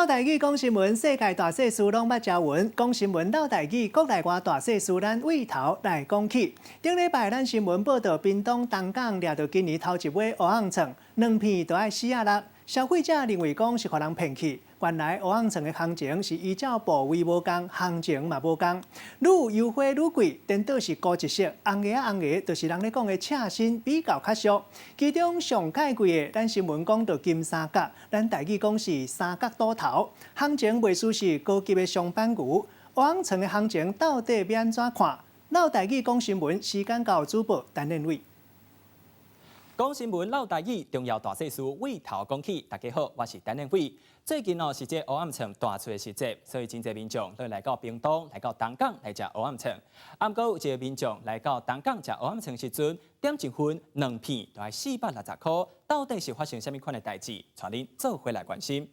嘮台語講新聞，世界大細事攏捌食勻。講新聞嘮台語，國內外大細事，咱對頭來講起。頂禮拜咱新聞報道，屏東東港掠著今年頭一尾蚵仔腸，兩片就愛四仔六。消費者認為講是予人騙去。原來蚵仔腸的行情是依照部位無仝，行情嘛無仝。愈油花愈貴，顛倒是孤一色，紅額仔紅額，就是人咧講的赤身比較較俗。其中上蓋貴的，咱新聞講著金沙角，咱台語講是三角肚頭，行情袂輸是高級的松板牛。蚵仔腸的行情到底欲按怎看？嘮台語講新聞，時間到，主播陳練偉。講新聞嘮台語，重要大細事對頭講起。大家好，我是陳練偉。最近哦是這蚵仔腸大出的時節，所以真濟民眾都來到屏東、來到東港來食蚵仔腸。啊，毋過有一个民眾來到東港食蚵仔腸時陣，點一份兩片就愛460箍，到底是發生啥物款的代誌？帶恁做伙來關心。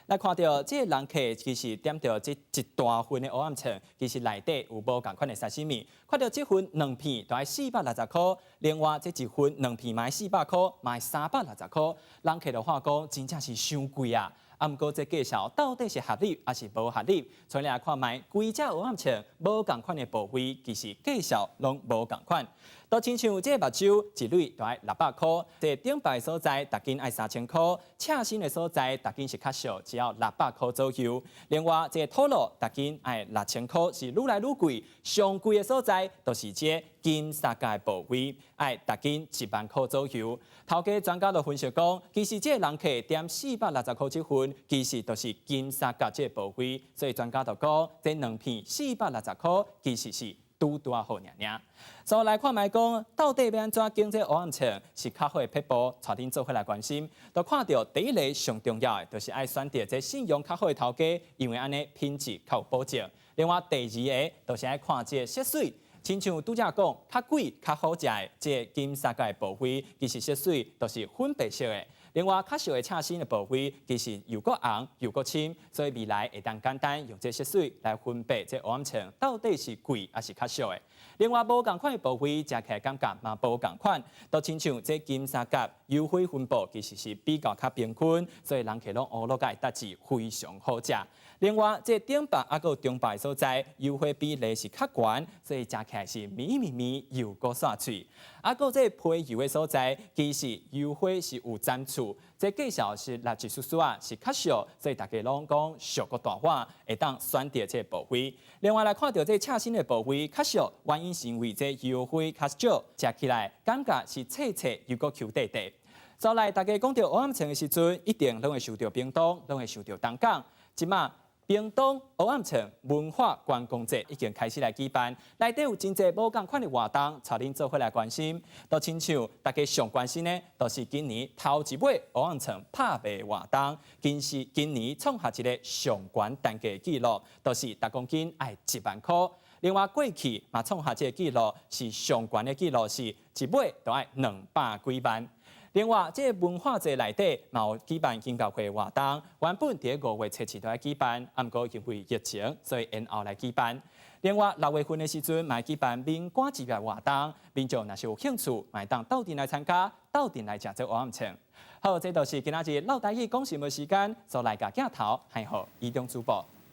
來看著這个人客其實點著這一大份的蚵仔腸，其實內底有無仝款的沙西米。看著這份兩片就愛460箍，另外這一份兩片嘛愛400箍，嘛愛360箍。人客就話講，真正是傷貴啊！啊，毋過這價數到底是合理抑是無合理？帶你來看覓，規隻蚵仔腸無仝款的部位，其實價數攏無仝款。都親像這目睭一蕊就愛600箍，這頂排所在逐斤愛3000箍，赤身的所在逐斤是較俗，只要600箍左右。另外，這肚蘆逐斤愛6000箍，是愈來愈貴。上貴的所在，就是這金沙角的部位，愛逐斤1萬箍左右。頭家專家就分析講，其實這个人客點460箍這份，其實就是金沙角這个部位，所以專家就講，這兩片四百六十箍，其實是拄拄仔好爾爾。所以來看覓講，到底欲按怎揀這蚵仔腸是較好的撇步，帶恁做伙來關心。就看著第一个上重要的，就是愛選擇這信用較好的頭家，因為按呢品質較有保證。另外第二个，就是愛看這个色水。親像拄才講，較貴較好食的這个金沙角的部位，其實色水都是粉白色的。另外，較俗的赤身的部位，其實又閣紅又閣深，所以未來會當簡單用這色水來分辨這蚵仔腸到底是貴抑是較俗的。另外，無仝款的部位食起來感覺嘛無仝款，都親像這金沙角油花分布其實是比較較平均，所以人客攏烏魯共伊搭字非常好食。另外，這頂白抑閣中白的所在，油花比例是較懸，所以食起來是綿綿綿又閣煞喙。啊，閣這皮油的所在，其實油花是有層次，這價數是六一絲絲仔，是較俗，所以大家攏講俗閣大碗，會當選擇這個部位。另外來看著這赤身的部位較俗，原因是因為這油花較少，食起來感覺是脆脆又閣 Q 塊塊。再來，大家講著蚵仔腸的時陣，一定攏會想著屏東，攏會想著東港。這馬屏東蚵仔腸文化觀光節已經開始來舉辦，內底有真濟無仝款的活動，帶恁做伙來關心。都親像大家上關心的，就是今年頭一尾蚵仔腸拍賣活動，今是今年創下一个上懸單價紀錄，就是逐公斤愛1萬箍。另外過去嘛創下這个紀錄，是上懸的紀錄，是一尾就愛200幾萬。另外，這个文化節內底嘛有舉辦音樂會活動，原本佇5月7日就愛舉辦，啊，毋過因為疫情，所以延後來舉辦。另外，6月份的時陣，嘛舉辦民歌之夜活動，民眾若是有興趣，嘛會當鬥陣來參加，鬥陣來食這蚵仔腸。好，這就是今仔日嘮台語講新聞時間，所來共鏡頭還予移動主播。